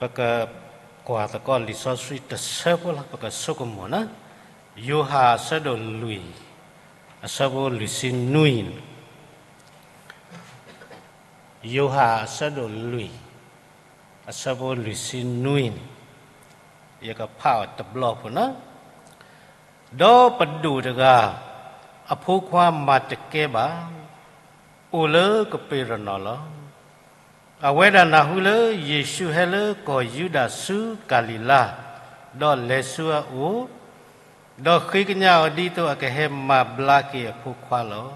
ပကကွၢ်သကိးလံာ်စီဆှံတဆၢဖိလီၤ, ပကဆိကမိၣ်န့ၣ်, ယိၤဟၣ်အဆၢဒိၣ်လွံၢ်, အဆၢဖိလွံၢ်ဆံနွံန့ၣ်, ယိၤဟၣ်အဆၢဒိၣ်လွံၢ်, အဆၢဖိလွံၢ်ဆံနွံန့ၣ်, ယကဖးအီၤတဘျီဖိန့ၣ်, ဒီးပဒိၣ်တဂၤ အဖိခွါမၤတကဲဘၣ်, အိၣ်လၢကပ့းရနီၣ်လီၤ. အဝဲဒၣ်နၢ်ဟူလၢယ့ၣ်ၡူးဟဲလၢကီၢ်ယူဒၤဆူကၤလံၤလါ, ဒီးလဲၤဆူအအိၣ်, ဒီးဃ့ကညးအီၤဒ်သိးအကဟဲမၤဘျါက့ၤအဖိခွါလီၤ.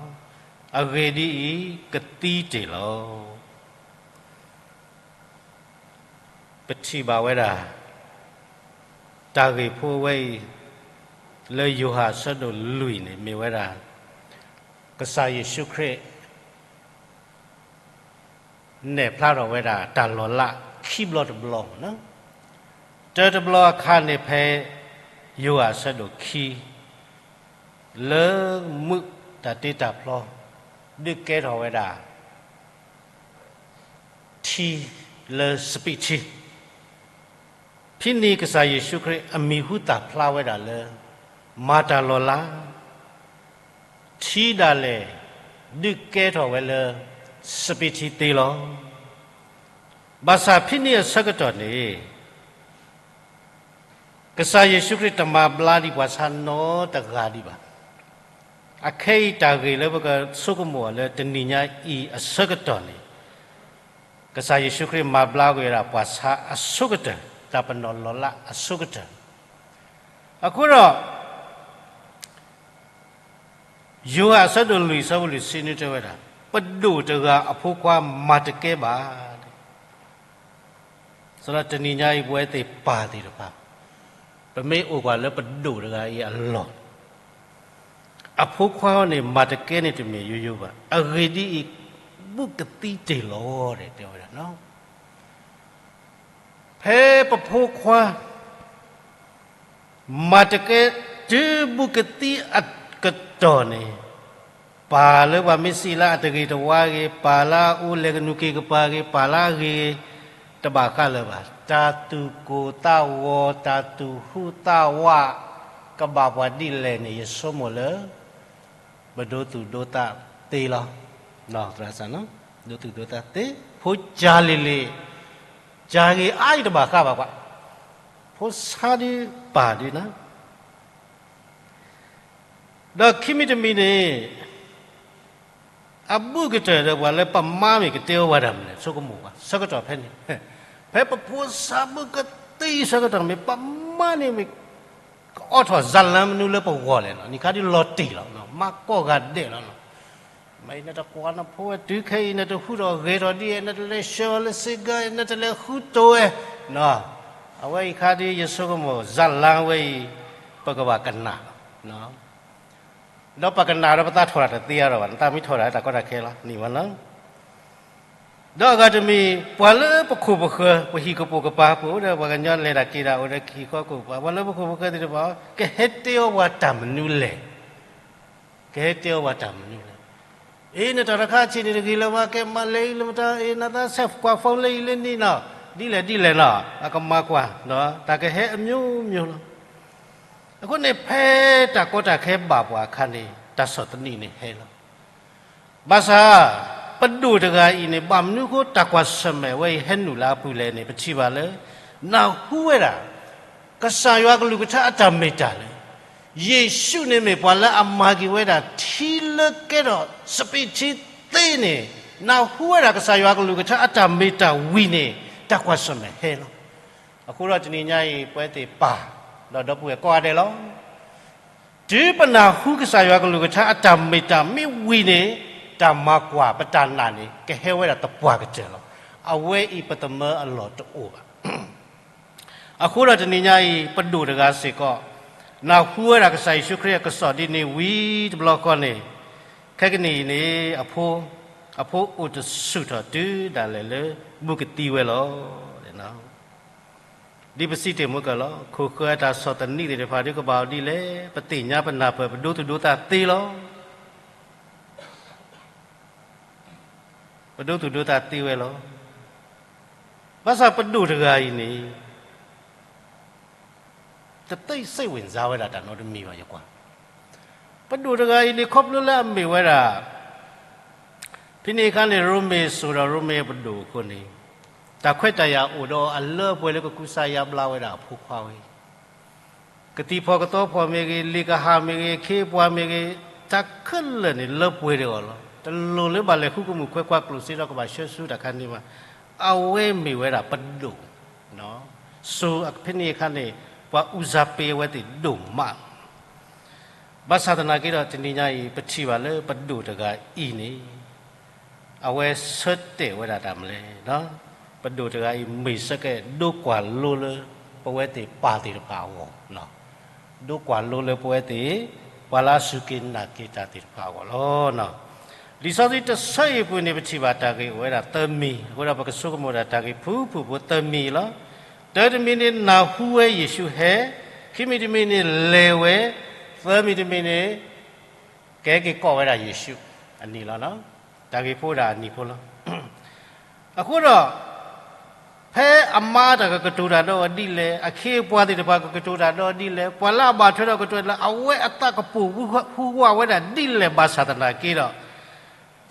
အဂ့ၢ်ဒ်အံၤ, ကသံတ့ၢ်လီၤ. ပထံၣ်ဘၣ်ဝဲဒၣ် တၢ်ဂ့ၢ်ဖိဝဲအံၤ လၢယိၤဟၣ်အဆၢဒိၣ်လွံၢ်န့ၣ် မ့ၢ်ဝဲဒၣ် ကစၢ်ယ့ၣ်ၡူးခရံာ် နဲၣ်ဖျါထီၣ်ဝဲဒၣ် တၢ်လီၤလးခံဘျီတဘျီမ့ၢ်နီၤ, တၢတဘျီအခါန့ၣ်ဖဲ ယိၤဟၣ်အဆၢဒိၣ်ခံ လၢမုၢ်တၢ်တ့တၢ်ဖျီ ဒုးကဲထီၣ်ဝဲဒၣ် ထံလၢစပံးထံ, ဖဲန့ၣ်ကစၢ်ယ့ၣ်ၡူးခရံာ်အမံၤဟူသၣ်ဖျါဝဲဒၣ်လၢ မၤတၢ်လီၤလး, ထံဒၣ်လဲာ် ဒုးကဲထီၣ်ဝဲလၢ စပံးထံသ့လီၤ. ဘၣ်ဆၣ်ဖဲန့ၣ်အဆၢကတီၢ်န့ၣ် ကစၢ်ယ့ၣ်ၡူးခရံာ်တမၤဘျါဒံးပှၤဆါနီတဂၤဒံးဘၣ်. အခဲအံၤတၢ်ဂ့ၢ်လၢပကဆိကမိၣ်အီၤလၢတနံၤညါအံၤအဆၢကတီၢ်န့ၣ်, ကစၢ်ယ့ၣ်ၡူးခရံာ်မၤဘျါကွံာ်ဝဲဒၣ်ပှၤဆါအဆိကတၢၢ်, တၢ်ပနီၣ်လီၤလးအဆိကတၢၢ်. အဃိဒီး ယိၤဟၣ်အဆၢဒိၣ်လွံၢ်အဆၢဖိလွံၢ်ဆံနွံတဲဝဲဒၣ်, ပဒိၣ်တဂၤအဖိခွါမၤတကဲဘၣ်. ဆိုတော့တနံၤညါအံၤ ပဝဲသ့ၣ်ပၢ်သ့ၣ်တဖၣ်, ပမ့ၢ်အိၣ်ကွၢ်လၢပဒိၣ်တဂၤအံၤအလီၢ်, အဖိခွါန့ၣ် မၤတကဲန့ၣ်တမ့ၢ်ယိယိဘၣ်. အဂ့ၢ်ဒ်အံၤ, ဘူးကသံတ့ၢ်လီၤ တဲဝဲဒၣ်. ဖဲပဖိခွါ မၤတကဲ တုၤဘူးကသံအကတီၢ်န့ၣ်, ပၢ်လၢပှၤမ့ၢ်စံးလၢအတဂ့ၤတဝါဂ့ၤ, ပၢ်လၢအအိၣ်လဲၤကနူးက့ၤကပၤဂ့ၤ, ပၢ်လၢအဂ့ၤဂ့ၤ, တဘၣ်ဃးလၢၤဘၣ်. တၢ်သူၣ်ကိၢ်သးဂီၤ, တၢ်သူၣ်ဟူးသးဝး, ကဘၣ်ပှၤဒ်လဲၣ်န့ၣ် ယဆိကမိၣ်လၢ ပဒိသူၣ်ဒိသးသ့လီၤ. သရၣ်စၢ်, ဒိသူၣ်ဒိသးသ့, ဖိကၢ်လံၤလံၤ, ကၢ်ဂ့ၤအါအံၤတဘၣ်ဃးဘၣ်ပှၤ, ဖိဆါဒုးပၢ်ဒုးနၤ. ဒီးခံမံၤတမံၤန့ၣ်, အဘူးကတၢၢ်ဒီးပှၤလၢပမါမ့ၢ်ကတဲအီၤပှၤတၢ်မနုၤလဲၣ် ဆိကမိၣ်ဘၣ် ဆၢကတီၢ်ဖဲန့ၣ်, ဖဲပဖိဆါဘူးကသံဆၢကတီၢ်မ့ၢ် ပမါန့ၣ်မ့ၢ် ကအိးထီၣ်ဇာတ်လမ်းမနုၤလၢပဂီၢ်လဲၣ်နီၤ, နံၤခါဒ်လီၤတံၢ်လီၤ, မၤကိးဂၤဒဲးလီၤနီၤ. မ့ၢ်နတကွၢ်နဖိဝဲတုၤခဲအံၤ နတဟူးထီၣ်ဂဲၤထီၣ်ဒ်အံၤ, နတလဲၤဆှၢအီၤလၢစ့ၢ်ကီး, နတလဲၤဃုတိၤဝဲ, အဝဲအံၤခါဒ်ယဆိကမိၣ် ဇာတ်လမ်း ဝဲအံၤ ပကဘၣ်ကနၣ်လီၤ. ဒီးပကနၣ်ဒီးပသးထီၣ်တၢ်တသ့အါထီၣ်ဘၣ်, နသးမ့ၢ်ထီၣ်တၢ်တၢ်ကီတၢ်ခဲလီၤ န့ၣ်ဝဲလီၤ. ဒီးအဂၤတမံၤ ပှၤလၢပခိၣ်ပဃၢၤ ပဟံၣ်ကပိာ်ကပၤ ပအိၣ်ဒီးပှၤကညီလဲၤတၢ်က့ၤတၢ်အိၣ်ဒီးဟံၣ်ဃီခိၣ်ပၤ ပှၤလၢပခိၣ်ပဃၢၤသ့ၣ်တဖၣ် ကဟဲတဲအီၤပှၤတၢ်မနုၤလဲၣ်, ကဟဲတဲအီၤပှၤတၢ်မနုၤလဲၣ်. အ့ နတၢ်တခါဆံးန့ၣ်တဂ့ၤလၢၤဘၣ်, ကဲမၤလဲၤအံၤလၢမတၤ, အ့ နသးဆဲးကွၢ် phone လၢအံၤလၢနံၤနီၤ, ဒ်လဲၣ်ဒ်လဲၣ်နီၤ, အကမၤကွၢ်, တၢ်ကဟဲအမျိုးမျိုးလီၤ. အဃိန့ၣ် ဖဲတၢ်ကီတၢ်ခဲဘၣ်ပှၤအခါန့ၣ် တၢ်ဆီၣ်သနံးန့ၣ်ဟဲလီၤ. ဘၣ်ဆၣ် ပဒိၣ်တဂၤအံၤန့ၣ် ဘၣ်မနုၤအဃိ တၢ်ကွၢ်ဆၢၣ်မဲာ်ဝဲအံၤဟဲနုာ်လၢအပူၤလဲၣ်န့ၣ် ပထံၣ်ဘၣ်လၢ နၢ်ဟူဝဲဒၣ် ကစၢ်ယွၤကလုၢ်ကထါအတၢ်မ့ၢ်တၢ်လၢ ယ့ၣ်ၡူးန့ၣ်မ့ၢ်ပှၤလၢအမၤက့ၤဝဲဒၣ် ထံလၢကဲထီၣ်စပံးထံသ့န့ၣ်, နၢ်ဟူဝဲဒၣ်ကစၢ်ယွၤကလုၢ်ကထါအတၢ်မ့ၢ်တၢ်ဝံၤန့ၣ် တၢ်ကွၢ်ဆၢၣ်မဲာ်ဟဲလီၤ. အဃိဒီးတနံၤညါအံၤ ပဝဲသ့ၣ်ပၢ် ဒီးဒီပုၢ်ဝဲၢ်ကိးဂၤဒဲးလီၤ. တုၤပနၢ်ဟူကစၢ်ယွၤကလုၢ်ကထါအတၢ်မ့ၢ်တၢ်မ့ၢ်ဝံၤန့ၣ်, တၢ်မၤကွၢ်ပတၢ်နာ်န့ၣ် ကဟဲဝဲဒၣ်သပှၢ်ကတၢၢ်လီၤ. အဝဲအံၤပသမၢအလီၢ်တအိၣ်ဘၣ်. အဃိဒီးတနံၤညါအံၤ ပဒိၣ်တဂၤစ့ၢ်ကီး နၢ်ဟူဝဲဒၣ်ကစၢ်ယ့ၣ်ၡူးခရံာ်အကစီၣ်ဒ်န့ၣ်ဝံၤတဘျီဃီန့ၣ်, ခဲကနံၣ်အံၤန့ၣ် အဖိ, အဖိအိၣ်တဆူၣ်ထီၣ်တုၤဒၣ်လဲာ်လၢ ဘူးကသံဝဲလီၤ. ဒ်ပစံးတ့ၢ်မုၢ်ကၢၢ်လီၤ, ခိၣ်ဃၢၤအတၢ်ဆီၣ်သနံးသ့ၣ်တဖၣ်ဒုးကဘၣ်အီၤဒ်လဲၣ်, ပသ့ၣ်ညါပနၢ်ပၢၢ် ပဒိသူၣ်ဒိသးသ့လီၤ. ပဒိသူၣ်ဒိသးသ့ဝဲလီၤ. ဘၣ်ဆၣ်ပဒိၣ်တဂၤအံၤန့ၣ် တသိၣ်စိတ်ဝင်စားဝဲဒၣ်တၢ်နီတမံၤဘၣ် ယကွၢ်. ပဒိၣ်တဂၤအံၤန့ၣ် ခီဖျိလၢအမ့ၢ်ဝဲဒၣ် ဖဲန့ၣ်အခါန့ၣ် ရိမ့ၤစိၤဒီးရိမ့ၤအပဒိၣ်အဃိန့ၣ် တၢ်ခွဲးတၢ်ယာ်အိၣ်ဒီးအလၢအပှဲၤလၢကကူစါယါဘျါဝဲဒၣ်အဖိခွါဝဲအံၤ ကသံၣ်ဖီၣ်ကသီဖီၣ်မ့ၢ်ဂ့ၤ, လံာ်ကဟၣ်မ့ၢ်ဂ့ၤ, အခ့အပှၤမ့ၢ်ဂ့ၤ, တၢ်ခဲလၢာ်န့ၣ်လၢပှဲၤတဂ့ၤလီၤ. တလိၣ်လၢဘၣ်လဲၤဃုကမူၣ်ခွဲးခွါကျိၣ်စ့ဒီးကဘၣ်ဆှၢဆူတၢ်ခါန့ၣ်ဘၣ်. အဝဲမ့ၢ်ဝဲဒၣ်ပဒိၣ်, စိၤဖဲန့ၣ်အခါန့ၣ် ပှၤအူစၢ်ပ့ၤအဝဲသ့ၣ်ဒိၣ်မး ဘၣ်ဆၣ်သနာ်က့ဒီး တနံၤညါအံၤ ပထံၣ်ဘၣ်လၢပဒိၣ်တဂၤအံၤန့ၣ် အဝဲဆၢတဲာ်ဝဲဒၣ်တၢ်မနုၤလဲၣ်. ပဒိၣ်တဂၤအံၤ မ့ၢ်ဆၢကဲဒိကွၢ်လိလၢ ပဝဲသ့ၣ်ပၢ်သ့ၣ်တဖၣ်အဂီၢ်, ဒိကွၢ်လိလၢပဝဲသ့ၣ် ပှၤလၢအစူၢ်က့ၤနာ်က့ၤတၢ်သ့ၣ်တဖၣ်အဂီၢ်လီၤ. လံာ်စီဆှံတဆၢအံၤအပူၤန့ၣ် ပထံၣ်ဘၣ်တၢ်ဂ့ၢ်အိၣ်ဝဲဒၣ်သၢမံၤ, အဃိဒီးပကဆိကမိၣ်ဒၣ်တၢ်ဂ့ၢ်ဖုဖုဖိသၢမံၤလီၤ. တၢတမံၤန့ၣ် နၢ်ဟူဝဲယ့ၣ်ၡူးဟဲ, ခံမံၤတမံၤန့ၣ် လဲၤဝဲ, သၢမံၤတမံၤန့ၣ် ကဟဲက့ၤကိးဝဲဒၣ်ယ့ၣ်ၡူးအနံၤလီၤ. တၢ်ဂ့ၢ်ဖိဒၣ်အနံၤဖိလီၤ. အဃိဒီး ဖဲအမါတၢ်ကကတိၤတၢ်ဒီးအီၤဒ်လဲၣ်, အခ့အပှၤသ့ၣ်တဖၣ်ကကတိၤတၢ်ဒီးအီၤဒ်လဲၣ်, ပှၤလၢအဘၣ်ထွဲဒီးကတိၤတၢ်လၢ အဝဲအသးကပိာ်ဟူးဝးဝဲဒၣ်ဒ်လဲၣ်ဘၣ်ဆၣ်သနာ်က့ဒီး တၢ်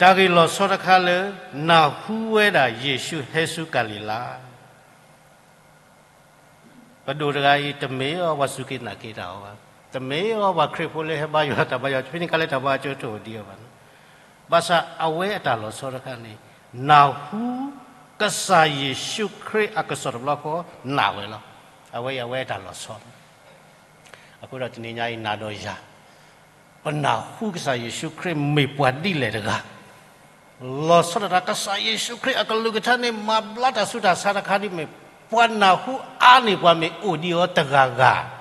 ဂ့ၢ်လီၤဆီတခါလၢ နၢ်ဟူဝဲဒၣ်ယ့ၣ်ၡူးဟဲဆူကၤလံၤလါ ပဒိၣ်တဂၤအံၤ တမ့ၢ်အီၤပှၤစူၢ်က့ၤနာ်က့ၤတၢ်အီၤဘၣ်, တမ့ၢ်အီၤပှၤခရံာ်ဖိလၢဟဲဘါယွၤတၢ်ဘါယွၤ ဖဲန့ၣ်ခါလၢတၢ်ဘါကၠိတအိၣ်ဒံးအီၤဘၣ်. ဘၣ်ဆၣ်အဝဲအတၢ်လီၤဆီတခါန့ၣ် နၢ်ဟူ ကစၢ်ယ့ၣ်ၡူးခရံာ်အကစီၣ်တဘျီဃီ နာ်ဝဲလီၤ. အဝဲအံၤအဝဲအတၢ်လီၤဆီ အဃိဒီးတနံၤညါအံၤနၤဒီးယၤ ပနၢ်ဟူကစၢ်ယ့ၣ်ၡူးခရံာ်မ့ၢ်ပှၤဒ်လဲၣ်တဂၤ, လီၤဆီဒၣ်တၢ် ကစၢ်ယ့ၣ်ၡူးခရံာ်အကလုၢ်ကထါန့ၣ် မၤဘျါတၢ်ဆူးတၢ်ဆါတခါဒ်မ့ၢ် ပှၤနၢ်ဟူအါန့ၢ်ပှၤမ့ၢ်အိၣ်ဒံးအီၤတဂၤဂၤ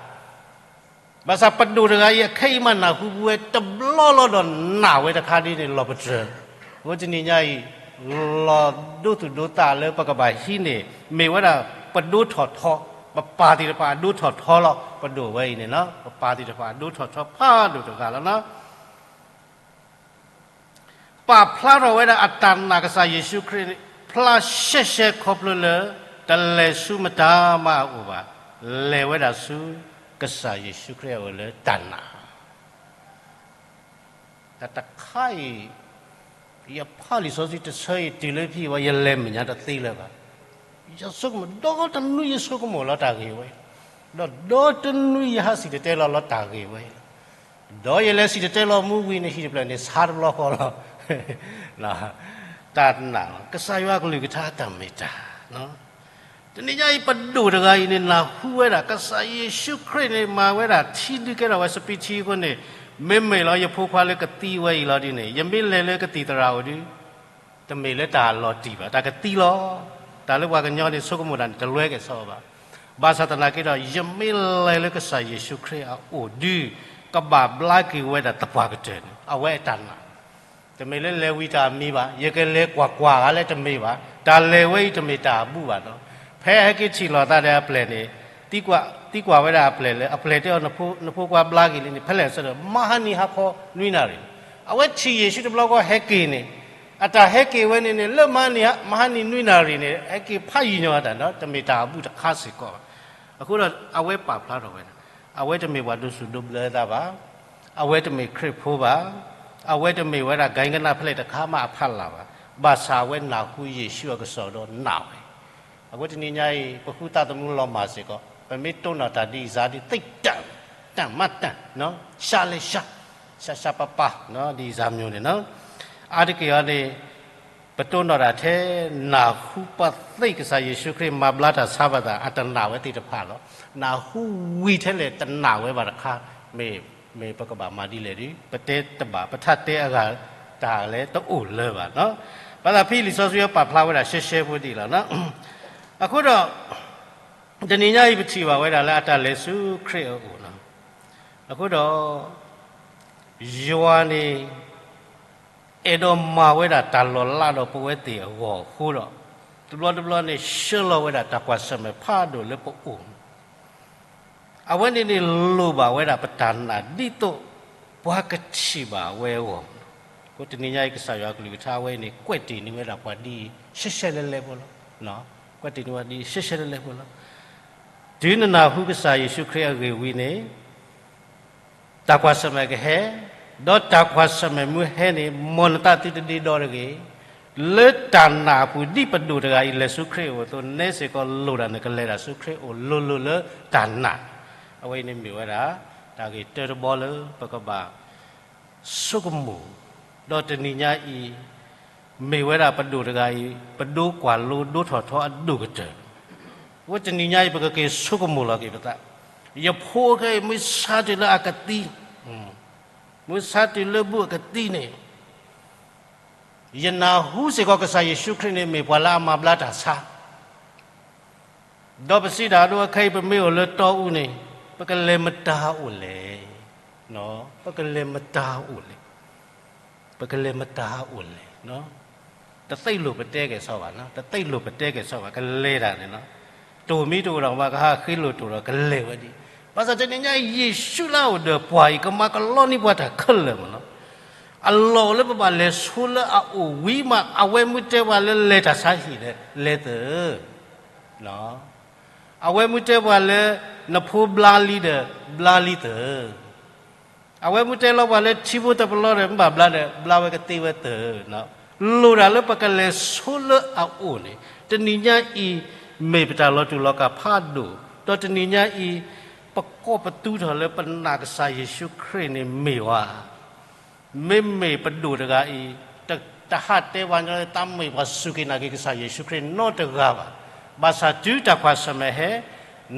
ဘၣ်ဆၣ်ပဒိၣ်တဂၤအံၤ အခဲအံၤမးနၢ်ဟူဝဲတဘျီလီၤဒီးနာ်ဝဲတခါဒ်န့ၣ် လီၤပတြၢၤ. အဃိတနံၤညါအံၤ လီၤဒိသူၣ်ဒိသးလၢပကဘၣ်ဟံးန့ၢ် မ့ၢ်ဝဲဒၣ်ပဒိထီၣ်ထီ, ပပၢ်သ့ၣ်တဖၣ်အဒိထီၣ်ထီလီၤ. ပဒိၣ်ဝဲအံၤန့ၣ် ပပၢ်သ့ၣ်တဖၣ်အဒိထီၣ်ထီဖးဒိၣ်တဂၤလီၤ. ပာ်ဖျါထီၣ်ဝဲဒၣ်အတၢ်နာ်ကစၢ်ယ့ၣ်ၡူးခရံာ်န့ၣ် ဖျါရှဲရှဲခီဖျိလၢ တလဲၤဆူမတၤမးအအိၣ်ဘၣ်, လဲၤဝဲဒၣ်ဆူကစၢ်ယ့ၣ်ၡူးခရံာ်အအိၣ်လၢတၢ်နာ် တၢ်တခါအံၤ ယဖးလံာ်စီဆှံတဆၢအံၤတုၤလၢဖဲအံၤဝဲ ယလဲၤမဲာ်ညါတသ့လၢၤဘၣ်. ယဆိကမိၣ် ဒီတနွံယဆိကမိၣ်လီၤတၢ်ဂ့ၢ်ဝဲ, ဒီးဒီတနွံယဟးစံၣ်တဲၤတဲလီၤလၢတၢ်ဂ့ၢ်ဝဲအံၤလီၤ. ဒီးယလဲၤစံၣ်တဲၤတဲလီၤမူဝံၤန့ၣ် ဟံၣ်တဖျၢၣ်န့ၣ် ဆါတဘျီဃီလီၤ. တၢ်နာ်လီၤ ကစၢ်ယွၤအကလုၢ်ကထါတၢ်မ့ၢ်တၢ် တနံၤညါအံၤ ပဒိၣ်တဂၤအံၤန့ၣ် နၢ်ဟူဝဲဒၣ် ကစၢ်ယ့ၣ်ၡူးခရံာ်န့ၣ် မၤဝဲဒၣ်ထံဒုးကဲထီၣ်ဝဲစပံးထံအဃိန့ၣ်, မ့မ့ၢ်လီၤ ယဖိခွါလၢကသံဝဲအံၤလီၤဒ်န့ၣ် ယမ့ၢ်လဲၤလၢကသံၣ်သရၣ်အိၣ်ဒီး တမ့ၢ်လၢတၢ်လီၤတံၢ်ဘၣ်, တၢ်ကသံလီၤ. တၢ်လၢပှၤကညီန့ၣ် ဆိကမိၣ်တၢ်န့ၣ် တလွဲက့ၤစီဘၣ်. ဘၣ်ဆၣ်သနာ်က့ဒီး ယမ့ၢ်လဲၤလၢကစၢ်ယ့ၣ်ၡူးခရံာ်အအိၣ်ဒီး ကဘၣ်ဘျါက့ၤဝဲဒၣ်သပှၢ်ကတၢၢ်န့ၣ် အဝဲအတၢ်နာ် တမ့ၢ်လၢလဲၤဝံၤတၢ်မံၤဘၣ်, ယကလဲၤကွၢ်ကွၢ်ဂၤလၢတမ့ၢ်ဘၣ်, တၢ်လဲၤဝဲအံၤတမ့ၢ်တၢ်အဘူးဘၣ်နီၤ. ဖဲဟဲက့ၤထံၣ်လိာ်သးဒီးအပျဲၢ်န့ၣ်, သံကွၢ်ဝဲဒၣ်အပျဲၢ်လၢ အပျဲၢ်တဲအီၤ နဖိခွါဘျါက့ၤလံန့ၣ် ဖဲလဲၣ်ဆၢဒီး မဟါနံၤဟါခီနွံနၣ်ရံၣ်, အဝဲထံၣ်ယ့ၣ်ၡူးတဘျီဃီဟဲက့ၤန့ၣ်, အတၢ်ဟဲက့ၤဝဲန့ၣ်န့ၣ် လၢမဟါနံၤ မဟါနံၤနွံနၣ်ရံၣ်န့ၣ် ဟဲက့ၤဖးယံာ်ညီအတၢ်နီၤ, တမ့ၢ်တၢ်အဘူးတခါစ့ၢ်ကီးဘၣ်. အဃိဒီးအဝဲပာ်ဖျါထီၣ်ဝဲဒၣ် အဝဲတမ့ၢ်ပှၤဒိးစူၣ်ဒိးဘျၢသးဘၣ်, အဝဲတမ့ၢ်ခရံာ်ဖိဘၣ်, အဝဲတမ့ၢ်ဝဲဒၣ် ကၤကနၣ်ဖဲလဲၣ်တခါမးအဖီလာ်ဘၣ်, ဘၣ်ဆၣ်အဝဲနၢ်ဟူယ့ၣ်ၡူးအကစီၣ်ဒီးနာ်ဝဲ. အဃိတနံၤညါအံၤ ပဃုသးသမူလီၤမၢ်စ့ၢ်ကီး, ပမ့ၢ်တိၢ်နီၣ်တၢ်ဒ်အံၤစါဒ် သ့ၣ်တၢ်, တၢ်မးတၢ်, ရှါလဲရှါ, ရှါရှါပၢ်ပၢ်, ဒ်အံၤစါမျိုးန့ၣ်နီၤ. အါတက့ၢ်အီၤန့ၣ် ပတိၢ်နီၣ်တၢ်ထဲ နၢ်ဟူပှၤသ့ၣ်ကစၢ်ယ့ၣ်ၡူးခရံာ်မၤဘျါတၢ်ဆါဘၣ်သး အတနာ်ဝဲသ့ၣ်တဖၣ်လီၤ. နၢ်ဟူဝံၤထဲလဲၣ်တနာ်ဝဲဘၣ်တခါ, မ့ၢ်, မ့ၢ်ပကဘၣ်မၤဒ်လဲၣ်ဒီး ပတဲတဘၣ် ပထးတဲအဂၤတၢ်လဲၣ်တအိၣ်လၢၤဘၣ်နီၤ. ဘၣ်သးဖဲလံာ်စီဆှံပာ်ဖျါဝဲဒၣ်ရှဲရှဲဖိဒ်အံၤလီၤ. အဃိဒီး တနံၤညါအံၤပထံၣ်ဘၣ်ဝဲဒၣ်လၢအတၢ်လဲၤဆူခရံာ်အအိၣ်နီၤ. အဃိဒီး ယွၤန့ၣ် အဲၣ်ဒိးမၤဝဲဒၣ်တၢ်လီၤလးဒီးပဝဲသ့ၣ်အဂီၢ်အဃိဒီး တဘျီတဘျီန့ၣ် ဆှၢလီၤဝဲဒၣ်တၢ်ကွၢ်ဆၢၣ်မဲာ်ဖးဒိၣ်လၢပအိၣ် အဝဲန့ၣ်န့ၣ် လိၣ်ဘၣ်ဝဲဒၣ်ပတၢ်နာ်ဒ်သိး ပှၤကထံၣ်ဘၣ်ဝဲအဂီၢ်. အဃိတနံၤညါအံၤ ကစၢ်ယွၤအကလုၢ်ကထါဝဲအံၤန့ၣ် ကွဲးတ့ၢ်န့ၢ်ဝဲဒၣ်ပှၤဒ်အံၤ ရှဲရှဲလဲလဲဖိလီၤ. ကွၢ်တနံၤဝဲဒ်ရှဲရှဲလၢလဲၣ်ဖိလီၤ. တုၤနနၢ်ဟူကစၢ်ယ့ၣ်ၡူးခရံာ်အဂ့ၢ်ဝံၤန့ၣ်, တၢ်ကွၢ်ဆၢၣ်မဲာ်ကဟဲ, ဒီးတၢ်ကွၢ်ဆၢၣ်မဲာ်မ့ၢ်ဟဲန့ၣ် မ်နသးသုတဒ့ဒီတဂ့ၤ. လၢတၢ်နာ်အပူၤ ဒ်ပဒိၣ်တဂၤအံၤ လဲၤဆူခရံာ်အအိၣ်အသိး နဲစ့ၢ်ကီးလိၣ်တၢ်န့ၣ် ကလဲၤတၢ်ဆူခရံာ်အအိၣ်လိၤလိၤလၢတၢ်နာ်. အဝဲအံၤန့ၣ်မ့ၢ်ဝဲဒၣ် တၢ်ဂ့ၢ်တၢတဘီလၢပကဘၣ် ဆိကမိၣ်, ဒီးတနံၤညါအံၤ မ့ၢ်ဝဲဒၣ်ပဒိၣ်တဂၤအံၤ ပဒိကွၢ်လိဒိထီၣ်ထီအဒိၣ်ကတၢၢ်, အဝဲတနံၤညါအံၤ ပကက့ၤဆိကမိၣ်လီၤက့ၤပသး, ယဖိခဲအံၤ မ့ၢ်ဆါတုၤလၢအကသံ, မ့ၢ်ဆါတုၤလၢဘူၣ်အကသံန့ၣ်, ယနၢ်ဟူစ့ၢ်ကီးကစၢ်ယ့ၣ်ၡူးခရံာ်န့ၣ် မ့ၢ်ပှၤလၢအမၤဘျါတၢ်ဆါ ဒီးပစံးဒၣ်ဒိ အခဲအံၤပမ့ၢ်အိၣ်လၢတီအူန့ၣ် ပကလဲၤမတၤအိၣ်လဲၣ်, ပကလဲၤမတၤအိၣ်လဲၣ်, ပကလဲၤမတၤအိၣ်လဲၣ်, တသ့ၣ်လိာ်ပတဲက့ၤဆီဘၣ်, တသ့ၣ်လိာ်ပတဲက့ၤဆီဘၣ်, ကလဲၤတၢ်န့ၣ်လီၤ. တိၢ်မံတိၢ်ဒီးမၤကဟးဃ့လိာ်တိၢ်ဒီးကလဲၤဝဲဒၣ်, ဘၣ်ဆၣ်တနံၤညါအံၤ ယ့ၣ်ၡူးလၢအအိၣ်ဒီးပှၤအံၤ ကမၤကလီန့ၢ်ပှၤတၢ်ခဲလၢာ်မးလီၤ. အလီၢ်လၢပဘၣ်လဲၤဆူလၢအအိၣ်ဝံၤမး အဝဲမ့ၢ်တဲပှၤလၢလဲၤတၢ်ဆါဟံၣ်ဒီး လဲၤသၢ အဝဲမ့ၢ်တဲပှၤလၢ နဖိဘျါလံဒီး ဘျါလံသၢ, အဝဲမ့ၢ်တဲလီၤပှၤလၢထံဖိတပလီၢ်ဒီး မ့ၢ်ဘၣ်ဘျါဒီး ဘျါဝဲကသ့ဝဲသၢ, လိၣ်တၢ်လၢပကလဲၤဆူလၢအအိၣ်န့ၣ် တနံၤညါအံၤ မ့ၢ်ပတၢ်လီၤတူာ်လီၤကာ်ဖးဒိၣ်, ဒီးတနံၤညါအံၤ ပကိးပသူထီၣ်လၢပနာ်ကစၢ်ယ့ၣ်ၡူးခရံာ်န့ၣ်မ့ၢ်ဝဲ မ့မ့ၢ်ပဒိၣ်တဂၤအံၤ တဟးတဲပှၤညီလၢတၢ်မ့ၢ်ပှၤစူၢ်က့ၤနာ်က့ၤကစၢ်ယ့ၣ်ၡူးခရံာ်နီတဂၤဘၣ်. ဘၣ်ဆၣ်တုၤတၢ်ကွၢ်ဆၢၣ်မဲာ်ဟဲ,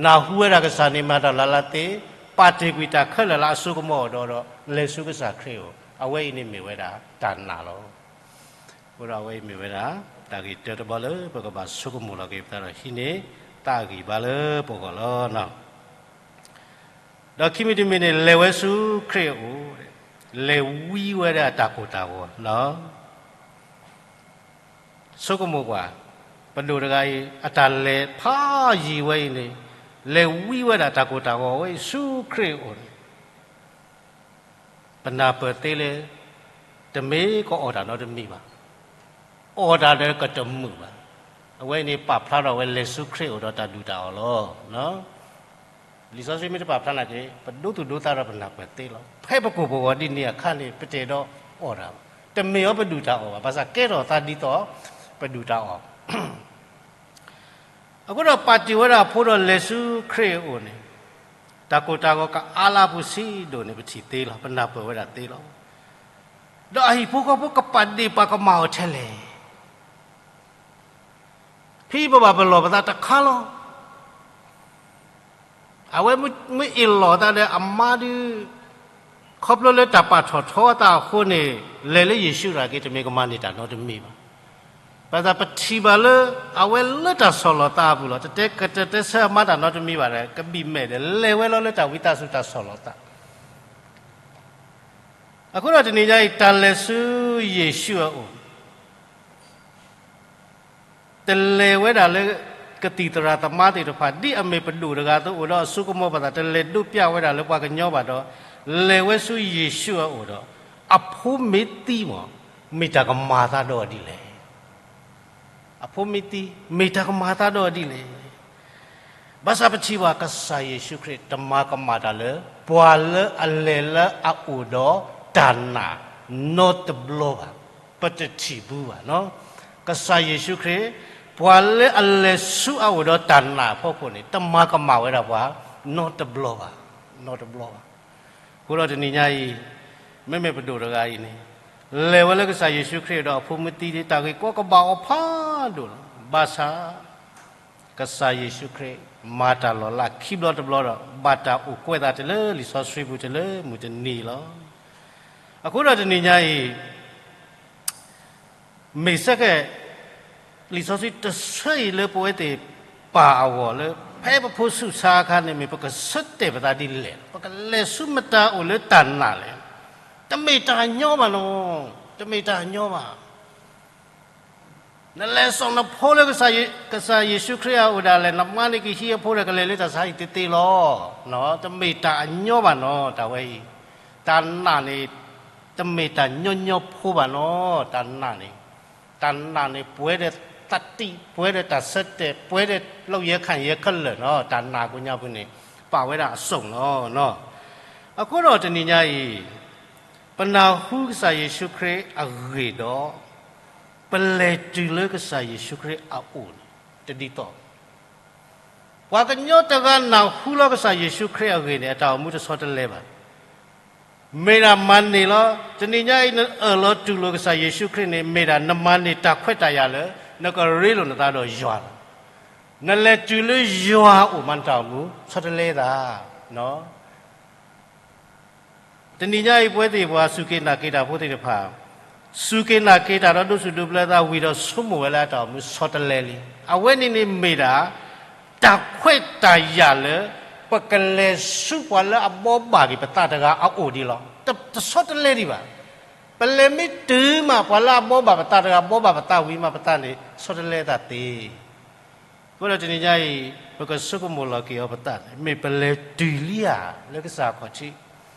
နၢ်ဟူဝဲဒၣ်ကစၢ်န့ၣ်မၤတၢ်လၢ်လၢ်သ့, ပာ်တ့ၢ်ကွံာ်တၢ်ခဲလၢာ်လၢအစိကမီၤအီၤဒီး လဲၤဆူကစၢ်ခရံာ်အအိၣ်, အဝဲအံၤန့ၣ်မ့ၢ်ဝဲဒၣ်တၢ်နာ်လီၤ. အဃိဒီးအဝဲအံၤမ့ၢ်ဝဲဒၣ် တၢ်ဂ့ၢ်တၢတဘီလၢပကဘၣ်ဆိကမိၣ်လီၤက့ၤပသးဒီးဟံးန့ၢ် သးအဂံၢ်ဘါလၢပဂီၢ်လီၤ. ဒီးခံမံၤတမံၤန့ၣ် လဲၤဝဲဆူခရံာ်အအိၣ်, လဲၤဝံဝဲဒၣ်တၢ်ကိၢ်တၢ်ဂီၤ, ဆိကမိၣ်ကွၢ်, ပဒိၣ်တဂၤအံၤ အတၢ်လဲၤဖးယံာ်ဝဲအံၤန့ၣ်, လဲၤဝံဝဲဒၣ်တၢ်ကိၢ်တၢ်ဂီၤဝဲအံၤဆူခရံာ်အအိၣ်န့ၣ် ပနၢ်ပၢၢ်သ့လၢ တမ့ၢ်ကအီၣ်တၢ်နီတမံၤဘၣ်, အီၣ်တၢ်ဒီးကတမုာ်ဘၣ်. အဝဲန့ၣ် ပာ်ဖျါထီၣ်ဝဲလဲၤဆူခရံာ်အအိၣ်ဒီးတၢ်ဒူၣ်တၢ်အီၣ်လီၤ. လံာ်စီဆှံမ့ၢ်တပာ်ဖျါနာ်က့ၤ ပဒိသူၣ်ဒိသးဒီးပနၢ်ပၢၢ်သ့လီၤ. ဖဲပကိၢ်ပဂီၤဒ်န့ၣ်အခါန့ၣ် ပတအဲၣ်ဒိးအီၣ်တၢ်ဘၣ်, တမ့ၢ်အီၤပဒူၣ်တၢ်အီၣ်ဘၣ်, ဘၣ်ဆၣ်ကဲထီၣ်သးဒ်သိးပဒူၣ်တၢ်အီၣ် အဃိဒီးပာ်တ့ၢ်ဝဲဒၣ်အဖိဒီးလဲၤဆူခရံာ်အအိၣ်န့ၣ်, တၢ်ကိၢ်တၢ်ဂီၤကအါလၢအပူၤဆံးဒိၣ်န့ၣ် ပထံၣ်သ့လီၤ, ပနၢ်ပၢၢ်ဝဲဒၣ်သ့လီၤ. ဒီးအဟံၣ်ဖိဃီဖိကပာ်ဒ့ၣ်ပာ်ကမၣ်အီၤထဲလဲၣ်. ဖဲပဘၣ်ပလီၢ်ပသးတခါလီၤ. အဝဲမ့ၢ်အ့ၣ်လိာ်သးဒီးအမါဒုး ခီဖျိလၢတၢ်ပာ်ထီၣ်ထီအသးအဃိန့ၣ် လဲၤလၢယ့ၣ်ၡူးတဂၤက့ၤ တမ့ၢ်ကမၤန့ၢ်တၢ်နီတမံၤဘၣ်. ဘၣ်ဆၣ်ပထံၣ်ဘၣ်လၢ အဝဲလၢတၢ်ဆီၣ်လီၤသးအပူၤလီၤ. တတဲကတတဲဆၢအမါတၢ်နီတမံၤဘၣ်ဒီး ကဘံၣ်မဲာ်ဒီး လဲၤဝဲလီၤလၢတၢ်ဝံသးစူၤတၢ်ဆီၣ်လီၤသး. အဃိဒီးတနံၤညါအံၤ တၢ်လဲၤဆူယ့ၣ်ၡူးအအိၣ် တလဲၤဝဲဒၣ်လၢကသံၣ်သရၣ်သမါသ့ၣ်တဖၣ် ဒ်အမ့ၢ်ပဒိၣ်တဂၤအသိးအိၣ်ဒီးအစိကမီၤပသး တလဲၤဒိးပျးဝဲဒၣ်လၢပှၤကညီဘၣ်ဒီး လဲၤဝဲဆူယ့ၣ်ၡူးအအိၣ်ဒီး အဖိမ့ၢ်သံမး မ့ၢ်တၢ်ကမၤသးဒီးဒ်လဲၣ်. အဖိမ့ၢ်သံ မ့ၢ်တၢ်ကမၤသးဒီးဒ်လဲၣ်. ဘၣ်ဆၣ်ပထံၣ်ဘၣ်ကစၢ်ယ့ၣ်ၡူးခရံာ် တမၤကမၣ်တၢ်လၢ ပှၤလၢအလဲၤလၢအအိၣ်ဒီးတၢ်နာ်နီတဘျီဘၣ်. ပတထံၣ်ဘူးဘၣ်. ကစၢ်ယ့ၣ်ၡူးခရံာ် ပှၤလၢအလဲၤဆူအအိၣ်ဒီးတၢ်နာ်အဖီခိၣ်န့ၣ် တမၤကမၣ်ဝဲဒၣ်ပှၤနီတဘျီဘၣ်, နီတဘျီဘၣ်. အဃိဒီးတနံၤညါအံၤ မ့မ့ၢ်ပဒိၣ်တဂၤအံၤန့ၣ် လဲၤဝဲလၢကစၢ်ယ့ၣ်ၡူးခရံာ်ဒီးအဖိမုၢ်သံ တၢ်ဂ့ၢ်ကီကဘၣ်အီၤဖးဒိၣ်လီၤ. ဘၣ်ဆၣ် ကစၢ်ယ့ၣ်ၡူးခရံာ် မၤတၢ်လီၤလးခံဘျီတဘျီဒီး ဘၣ်တၢ်အိၣ်ကွဲးသးတလၢလံာ်စီဆှံပူၤတလၢမုၢ်တနံၤလီၤ. အဃိဒီးတနံၤညါအံၤ မ့ၢ်စ့ၢ်ကီး လံာ်စီဆှံတဆၢအံၤလၢပဝဲသ့ၣ်ပာ်အဂီၢ်လၢ ဖဲပဖိဆူၣ်ဆါအခါန့ၣ် မ့ၢ်ပကဆၢတဲာ်ပသးဒ်လဲၣ်, ပကလဲၤဆူမတၤအိၣ်လၢတၢ်နာ်လဲၣ်. တမ့ၢ်တၢ်ညီဘၣ်နီၤ, တမ့ၢ်တၢ်ညီဘၣ်. နလဲၤစိာ်နဖိလၢကစၢ်ယ့ၣ်ၡူးခရံာ်အအိၣ်ဒၣ်လဲာ်, နမါန့ၣ်ကဟံးအဖိဒီးကလဲၤလၢတၢ်ဆါဟံၣ်သ့သ့လီၤ. တမ့ၢ်တၢ်အညီဘၣ်နီၤ တၢ်ဝဲအံၤ. တၢ်နာ်န့ၣ် တမ့ၢ်တၢ်ညီညီဖိဘၣ်နီၤ, တၢ်နာ်န့ၣ်. တၢ်နာ်န့ၣ်ပှဲၤဒီး သတ္တိ ပှဲၤဒီးတၢ်ဆၢတဲာ် ပှဲၤဒီးလီယဲၢ်ခၣ်ယဲၢ်ခဲလၢာ်နီၤ တၢ်နာ်ကိးညါပူၤန့ၣ် ပာ်ဝဲဒၣ်အစိၣ်လီၤ. အဃိဒီးတနံၤညါအံၤ ပနၢ်ဟူကစၢ်ယ့ၣ်ၡူးခရံာ်အဂ့ၢ်ဒီး ပလဲၤတုၤလၢကစၢ်ယ့ၣ်ၡူးခရံာ်အအိၣ်န့ၣ် တဒ်သိး ပှၤကညီတဂၤနၢ်ဟူလီၤကစၢ်ယ့ၣ်ၡူးခရံာ်အဂ့ၢ်န့ၣ် အတၢ်အိၣ်မူတဆီတလဲဘၣ်. မ့ၢ်ဒၣ်မၤန့ၢ်လီၤ. တနံၤညါအံၤ နအၢၣ်လီၤတူၢ်လိာ်ကစၢ်ယ့ၣ်ၡူးခရံာ်န့ၣ် မ့ၢ်ဒၣ်နမၤန့ၢ်တၢ်ခွဲးတၢ်ယာ်လၢ နကရ့လိာ်နသးဒီးယွၤလီၤ. နလဲၤတုၤလၢယွၤအအိၣ်မး နတၢ်အိၣ်မူ ဆီတလဲသး တနံၤညါအံၤ ပဝဲသ့ၣ်ပှၤစူၢ်က့ၤနာ်က့ၤတၢ်ဖိသ့ၣ်တဖၣ် စူၢ်က့ၤနာ်က့ၤတၢ်ဒီးဒိးစူၣ်ဒိးဘျၢသးဝံၤဒီးဆိကမိၣ်ဝဲလၢအတၢ်အိၣ်မူဆီတလဲလံ. အဝဲန့ၣ်န့ၣ်မ့ၢ်ဒၣ် တၢ်ခွဲးတၢ်ယာ်လၢ ပကလဲၤဆူပှၤလၢအဘှီဘၣ်က့ၤပသးတဂၤအအိၣ်ဒံးလီၤ. တဆီတလဲဒံးဘၣ်. ပလဲၤမ့ၢ်တုၤမး ပှၤလၢအဘှီဘၣ်ပသးတဂၤ ဘှီဘၣ်ပသးဝံၤမး ပသးန့ၣ် ဆီတလဲသးသ့ အဃိဒီးတနံၤညါအံၤ ပကဆိကမိၣ်လီၤက့ၤအီၤပသးန့ၣ် မ့ၢ်ပလဲၤတုၤလံဧါ လၢကစၢ်ခီၣ်ထံး.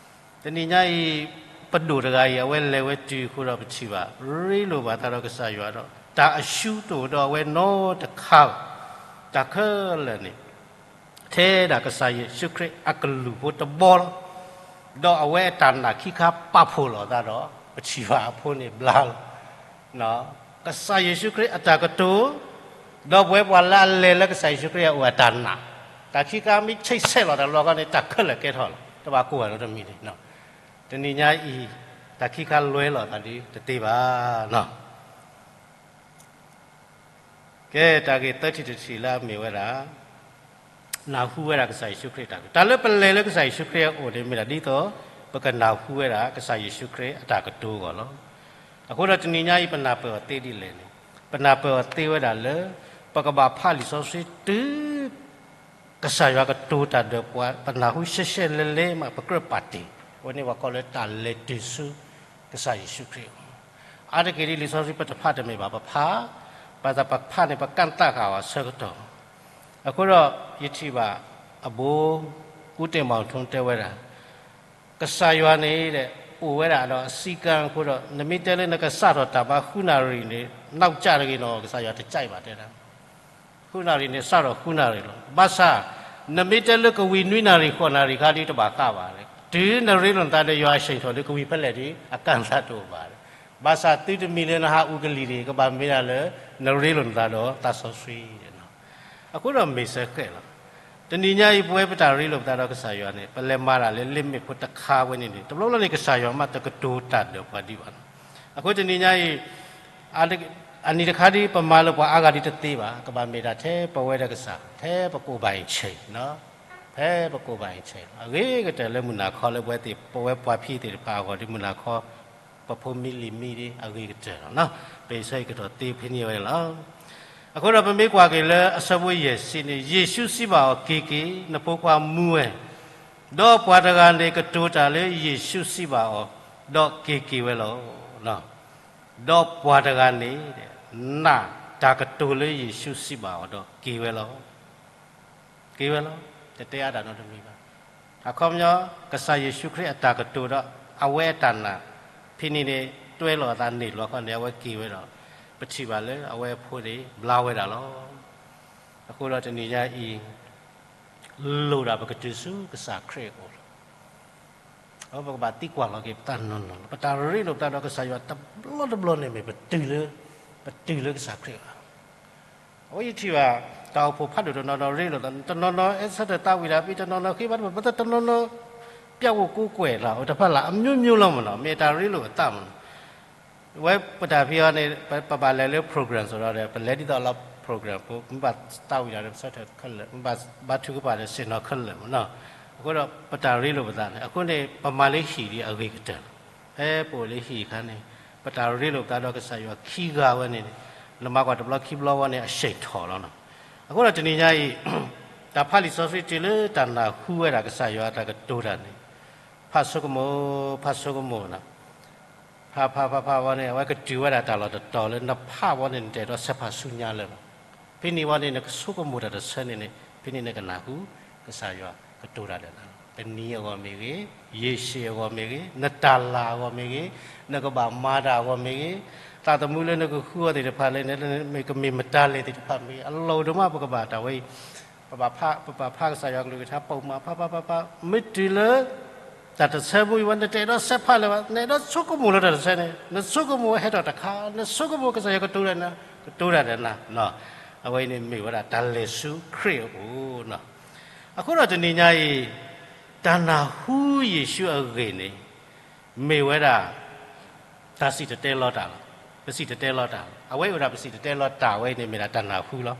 တနံၤညါအံၤ ပဒိၣ်တဂၤအံၤ အဝဲလဲၤဝဲတုၤအဃိဒီးပထံၣ်ဘၣ် ရ့လိာ်ဘၣ်သးဒီးကစၢ်ယွၤဒီး တၢ်အၡူတအိၣ်ဒီးအဝဲနီတခါဘၣ်. တၢ်ခဲလၢာ်န့ၣ် ထဲဒၣ်ကစၢ်ယ့ၣ်ၡူးခရံာ်အကလုၢ်ဖိတဘီလီၤ. ဒီးအဝဲအတၢ်နာ်ခံခါပာ်ဖှိၣ်လိာ်သးဒီး ပထံၣ်ဘၣ်အဖိန့ၣ်ဘျါလီၤ. ကစၢ်ယ့ၣ်ၡူးခရံာ်အတၢ်ကတိၤ ဒီးပဝဲပှၤလၢအလဲၤလၢကစၢ်ယ့ၣ်ၡူးခရံာ်အအိၣ်အတၢ်နာ် တၢ်ခံခါမ့ၢ်ဆဲးဆဲးလိာ်တၢ်လီၤခီန့ၣ် တၢ်ခဲလၢာ်ကဲထီၣ်လီၤ. တဘၣ်ကိၢ်ဘၣ်နီတမံၤန့ၣ် တနံၤညါအံၤ တၢ်ခံခါလွဲလိာ်သးဒ်တသ့ဘၣ်နီၤ. ကဲ တၢ်ဂ့ၢ်သၢထံၣ်တထံၣ်လၢအမ့ၢ်ဝဲဒၣ် နၢ်ဟူဝဲဒၣ်ကစၢ်ယ့ၣ်ၡူးခရံာ်အတၢ်ကတိၤ တၢ်လၢပလဲၤလၢကစၢ်ယ့ၣ်ၡူးခရံာ်အအိၣ်န့ၣ် မ့ၢ်ဒၣ်ဒ်သိး ပကနၢ်ဟူဝဲဒၣ်ကစၢ်ယ့ၣ်ၡူးခရံာ်အတၢ်ကတိၤအဂီၢ်လီၤ. အဃိဒီးတနံၤညါအံၤ ပနၢ်ပၢၢ်အီၤသ့ဒ်လဲၣ်န့ၣ် ပနၢ်ပၢၢ်အီၤသ့ဝဲဒၣ်လၢ ပကဘၣ်ဖးလံာ်စီဆှံတုၤ ကစၢ်ယွၤကတိၤတၢ်ဒီးပှၤ ပနၢ်ဟူရှဲရှဲလဲလဲမး ပကြၢးပာ်တ့ၢ်, အဝဲန့ၣ်ပှၤကိးလၢတၢ်လဲၤတုၤဆူကစၢ်ယ့ၣ်ၡူးခရံာ်အအိၣ်. အါတက့ၢ်ဒ်လံာ်စီဆှံပတဖးတမ့ၢ်ဘၣ် ပဖး, ဘၣ်ဆၣ်ပဖးန့ၣ် ပကၣ်သးဃာ်အီၤအဆၢကတီၢ်. အဃိဒီး ယထံၣ်ဘၣ် အဘိ ကူတဲာ်မီၤထူတဲဝဲဒၣ် ကစၢ်ယွၤန့ၣ် အိၣ်ဝဲဒၣ်ဒီးအစည်းကမ်းအဃိဒီး နမ့ၢ်တဲလၢနကစးထီၣ်တၢ်မၤဃုနၣ်ရံၣ်န့ၣ် နောက်ကျတဂ့ၤနီၤ ကစၢ်ယွၤတကြိုက်ဘၣ်တဲဒၣ် ဃုနၣ်ရံၣ်န့ၣ် စးထီၣ်ဃုနၣ်ရံၣ်လီၤ. ဘၣ်ဆၣ် နမ့ၢ်တဲလၢကဝံၤနွံနၣ်ရံၣ်ဃိးနၣ်ရံၣ်ခါဒ်တဘၣ်ဃးဘၣ်. တုၤနရ့လိာ်နသးဒီးယွၤအ schedule လၢကဝံၤဖဲလဲၣ်ဒီး အကန့်အသတ်တအိၣ်ဘၣ်. ဘၣ်ဆၣ်သုတမံၤလၢနဟးအူကလံၤန့ၣ် ကဘၣ်မ့ၢ်ဒၣ်လၢ နရ့လိာ်နသးဒီးသးစီဆှံ အဃိဒီးမ့ၢ်စ့ၢ်ကီးလီၤ. တနံၤညါအံၤ ပဝဲပတၢ်ရ့လိာ်ပသးဒီးကစၢ်ယွၤန့ၣ် ပလဲၤမၤတၢ်လၢလ့မ့ၣ်ဖိတခါဝဲန့ၣ်န့ၣ် တဘျီဘျီန့ၣ် ကစၢ်ယွၤမးတကတိၤတၢ်ဒီးပှၤဒံးဘၣ်လီၤ. အဃိတနံၤညါအံၤ အနံၤတခါဒ် ပမၤလၢပှၤအါဂၤဒ်တသ့ဘၣ်, ကဘၣ်မ့ၢ်ဒၣ်ထဲပဝဲဒီးကစၢ် ထဲပကိးဘၣ်အံၤဆဲး, ထဲပကိးဘၣ်အံၤဆဲးလီၤ. အဂ့ၤကတၢၢ်လၢမုၢ်နၤခီလၢပဝဲသ့ၣ် ပဝဲပှၤဖံသ့ၣ်တဖၣ်အဂီၢ်ဒ် မုၢ်နၤခီ ပဖိမံလံၤမံဒ်အဂ့ၤကတၢၢ်လီၤ. ပအံၤဆၢအံၤကတီၢ်သ့ဖဲန့ၣ်ဝဲလီၤ. အဃိဒီးပမ့ၢ်ကွၢ်က့ၤလၢအဆၢဖိယဲၢ်ဆံန့ၣ် ယ့ၣ်ၡူးစံးဘၣ်အီၤ, က့ၤက့ၤ, နဖိခွါမူဝဲ. ဒီးပှၤတဂၤန့ၣ်ကတိၤတၢ်လၢယ့ၣ်ၡူးစံးဘၣ်အီၤ, ဒီးက့ၤက့ၤဝဲလီၤ. ဒီးပှၤတဂၤန့ၣ် နာ်တၢ်ကတိၤလၢယ့ၣ်ၡူးစံးဘၣ်အီၤဒီးက့ၤဝဲလီၤ. က့ၤဝဲလီၤ. တတဲအါတၢ်နီတမံၤဘၣ်. အခီပညီ ကစၢ်ယ့ၣ်ၡူးခရံာ်အတၢ်ကတိၤဒီး အဝဲအတၢ်နာ် ဖဲန့ၣ်န့ၣ် တွဲလီၤအသးန့ၣ်လီၤခီန့ၣ် အဝဲက့ၤဝဲဒီး ပထံၣ်ဘၣ်လၢအဝဲအဖိန့ၣ် ဘျါဝဲဒၣ်လီၤ. အဃိဒီးတနံၤညါအံၤ လိၣ်ဒၣ်ပကတုၤဆူကစၢ်ခရံာ်အအိၣ်လီၤ. အဝဲပကဘၣ်သံကွၢ်လီၤက့ၤပသးနီၢ်နီၢ်လီၤ. ပတၢ်ရ့လိာ်ပသးဒီးကစၢ်ယွၤတဘျီတဘျီန့ၣ်မ့ၢ် ပတုၤလၢ, ပတုၤလၢကစၢ်ခရံာ်ဘၣ်. အဝဲယထံၣ်ဘၣ် တၢ်အိၣ်ဖှိၣ်ဖးဒိၣ်တနီၤနီၤရ့လိာ်သး, တနီၤနီၤအဲၣ်ဆၢထၢၣ်သးဝံၣ်တၢ်ဖံး, တနီၤနီၤဃ့ဘါထုကဖၣ်, တနီၤနီၤ ပျၢ်ဝိၣ်ကူကွဲၢ်လီၤ. အိၣ်တဖၣ်လၢအမျိုးမျိုးလီၤမ့ၢ်နီၤ, မ့ၢ်တၢ်ရ့လိာ်အသးမ့ၢ်နီၤ. ဝဲပတၢ်ဖံးအီၤန့ၣ် ပဘၣ်လဲၤလၢ program စ့ၢ်ဒီး ပလဲၤဒ်သိးလၢ program ဖိ, မ့ၢ်ဘၣ်သးဝံၣ်တၢ်ဒီးဆၢထၢၣ်ခဲလၢာ်, မ့ၢ်ဘၣ်ဘါထုကဖၣ်ဒီးဆ့ၣ်နီၤခဲလၢာ်မ့ၢ်နီၤ. အဃိဒီးပတၢ်ရ့လိာ်ပသးန့ၣ် အဃိန့ၣ် ပမၤလၢဟံၣ်ဒ်အဂ့ၤကတၢၢ်လီၤ. ဖဲပအိၣ်လၢဟံၣ်အခါန့ၣ် ပတၢ်ရ့လိာ်ပသးဒီးကစၢ်ယွၤခံဂၤဝဲန့ၣ်န့ၣ် နမၤကွၢ်တဘျီခံဘျီဝဲန့ၣ် အဆ့ၣ်ထီၣ်လီၤနီၤ. အဃိဒီးတနံၤညါအံၤ တၢ်ဖးလံာ်စီဆှံတုၤလၢတၢ်နၢ်ဟူဝဲဒၣ်ကစၢ်ယွၤအတၢ်ကတိၤတၢ်န့ၣ် ဖးဆိကမိၣ်, ဖးဆိကမိၣ်နီၤ. ဖးဖးဖးဖးဝဲန့ၣ် အဝဲကတုၤဝဲဒၣ်တၢ်လီၢ်တတီၤလၢနဖးဝဲန့ၣ် နတအဲၣ်ဒိးဆဲးဖးဆူညါလၢၤဘၣ်. ဖဲန့ၣ်ဝဲန့ၣ် နကဆိကမိၣ်တၢ်တဆၢန့ၣ်န့ၣ် ဖဲန့ၣ်နကနၢ်ဟူ ကစၢ်ယွၤကတိၤတၢ်ဒီးနၤလီၤ. ပနံၤအဂီၢ်မ့ၢ်ဂ့ၤ, ရေရှည်အဂီၢ်မ့ၢ်ဂ့ၤ, နတၢ်လၤအဂီၢ်မ့ၢ်ဂ့ၤ, နကဘၣ်မၤတၢ်အဂီၢ်မ့ၢ်ဂ့ၤ, သးသမူလၢနကဃုအီၤသ့ၣ်တဖၣ်လၢ မ့ၢ်ကမ့ၢ်မတၤလဲၣ်သ့ၣ်တဖၣ်မ့ၢ်ဂ့ၤ, အလီၢ်ဒိၣ်မး ပကဘၣ်တၢ်ဝဲအံၤ, ပဘၣ်ဖးကစၢ်ယွၤကလုၢ်ကထါ ပိာ်မၤဖးဖးဖးဖး, မ့ၢ်တုၤလၢ တၢ်တဆၢမူအံၤဝဲ နတအဲၣ်ဒိးဆဲးဖးလၢၤဘၣ်, နအဲၣ်ဒိးဆိကမိၣ်လၢတၢ်တဆၢန့ၣ်, နဆိကမိၣ်ဟဲထီၣ်တခါ, နဆိကမိၣ်ကစၢ်ယွၤကတိၤတၢ်နၤ, ကတိၤတၢ်ဒီးနၤ, အဝဲအံၤန့ၣ်မ့ၢ်ဝဲဒၣ်တၢ်လဲၤဆူခရံာ်အအိၣ်. အဃိဒီးတနံၤညါအံၤ, တၢ်နၢ်ဟူယ့ၣ်ၡူးအဂ့ၢ်န့ၣ် မ့ၢ်ဝဲဒၣ် တၢ်စံၣ်တဲၤတဲလီၤတၢ်လီၤ. ပစံၣ်တဲၤတဲလီၤတၢ်လီၤ. အဝဲအိၣ်ဒၣ်ပစံၣ်တဲၤတဲလီၤတၢ်ဝဲအံၤန့ၣ် မ့ၢ်ဒၣ်တၢ်နၢ်ဟူလီၤ.